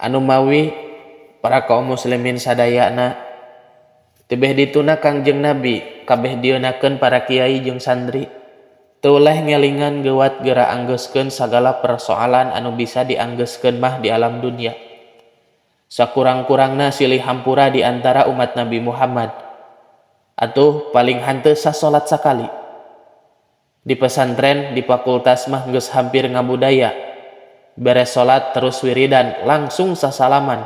Anu mawi para kaum muslimin sadayana, tebeh dituna Kangjeng Nabi, kabeh dieunakeun para kiai jeung santri. Teu leh ngelingan geuwat geura anggeuskeun sagala persoalan anu bisa dianggeuskeun mah di alam dunia. Sakurang-kurangna silih hampura di antara umat Nabi Muhammad. Atuh paling hanteu sasolat sakali. Di pesantren, di fakultas mah geus hampir ngabudaya. Beres salat terus wiridan, langsung sasalaman.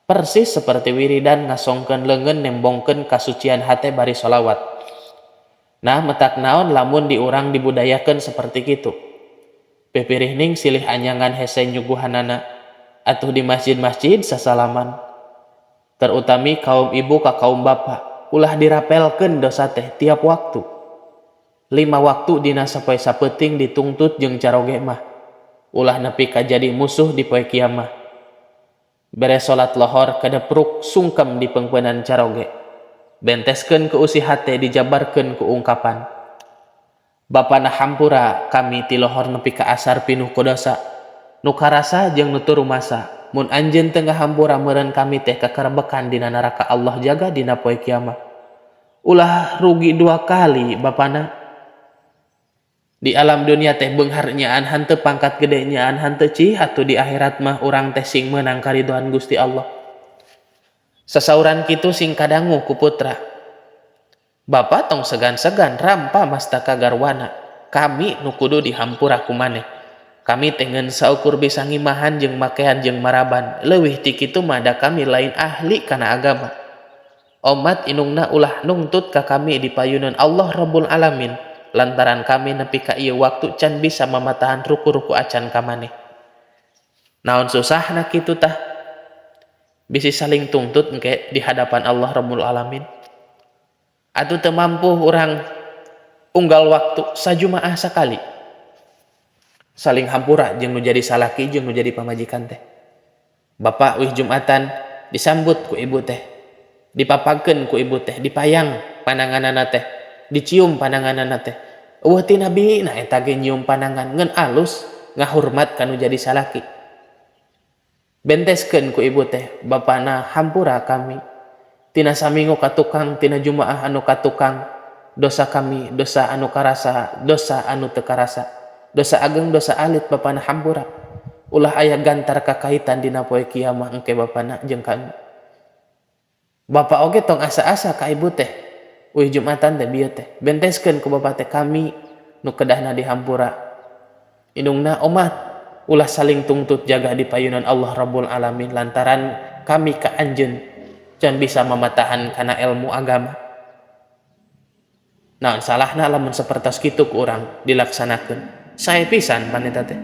Persis seperti wiridan ngasongkeun leungeun nembongkeun kasucian hate bari sholawat. Nah, metak naon lamun di urang dibudayakeun seperti kitu. Pipirihning silih anyangan hese nyuguhanana. Atuh di masjid-masjid sasalaman. Terutami kaum ibu ka kaum bapa, ulah dirapelkeun dosa teh tiap waktu. 5 waktu dina sapoe sapeuting dituntut jeung caroge mah. Ulah nepi ka jadi musuh di poe kiamah. Beres salat lohor kadepruk sungkem di pengpenan caroge. Benteskeun ku usi hate dijabarkeun ku ungkapan. Bapana hampura kami ti lohor nepi ka asar pinuh ku dosa. Nu karasa jeung nu teu rumasa. Mun anjeun teu ngahampura meureun kami teh kakerbekan dina neraka Allah jaga dina poe kiamah. Ulah rugi 2 kali bapana. Di alam dunia teh beunghar nyaan hanteu pangkat gede nyaan hanteu cih atuh di akhirat mah urang teh sing meunang karidoan Gusti Allah. Sasauran kitu sing kadangu ku putra. Bapa tong segan-segan rampa mastaka garwana. Kami nu kudu dihampura ku maneh. Kami teh ngeun saukur bisa ngimahan jeung makean jeung maraban. Leuwih ti kitu mah da kami lain ahli kana agama. Omat inungna ulah nungtut ka kami di payunan Allah Rabbul Alamin. Lantaran kami nepi ka ieu waktu can bisa mamatahan ruku-ruku acan ka maneh. Naon susahna kitu tah? Bisi saling tuntut engke di hadapan Allah Rabbul Alamin. Atuh teu mampu urang unggal waktu sajumaah sakali. Saling hampura jeung nu jadi salaki jeung nu jadi pamajikan teh. Bapak wih Jumatan disambut ku ibu teh. Dipapagkeun ku ibu teh, dipayang pananganana teh, dicium pananganana teh. Eueuh ti nabi na eta ge nyium panangan ngeun alus ngahurmat ka nu jadi salaki. Benteskeun ku ibu teh, bapana hampura kami. Tina samingu ka tukang, tina jumaah anu ka tukang. Dosa kami, dosa anu karasa, dosa anu teu karasa. Dosa ageng, dosa alit bapana hampura. Ulah aya gantar kakaitan dina poe kiamah engke bapana jeung kami. Bapa oge tong asa-asa ka ibu teh. Uih Jumatan teh bieu teh. Benteskeun ku bapa teh kami nu kedahna dihampura. Indungna omat ulah saling tungtut jaga di payunan Allah Rabbul Alamin lantaran kami ka anjeun can bisa mamatahan kana ilmu agama. Naon salahna lamun sapertos kitu ku urang dilaksanakeun. Sae pisan paneta teh.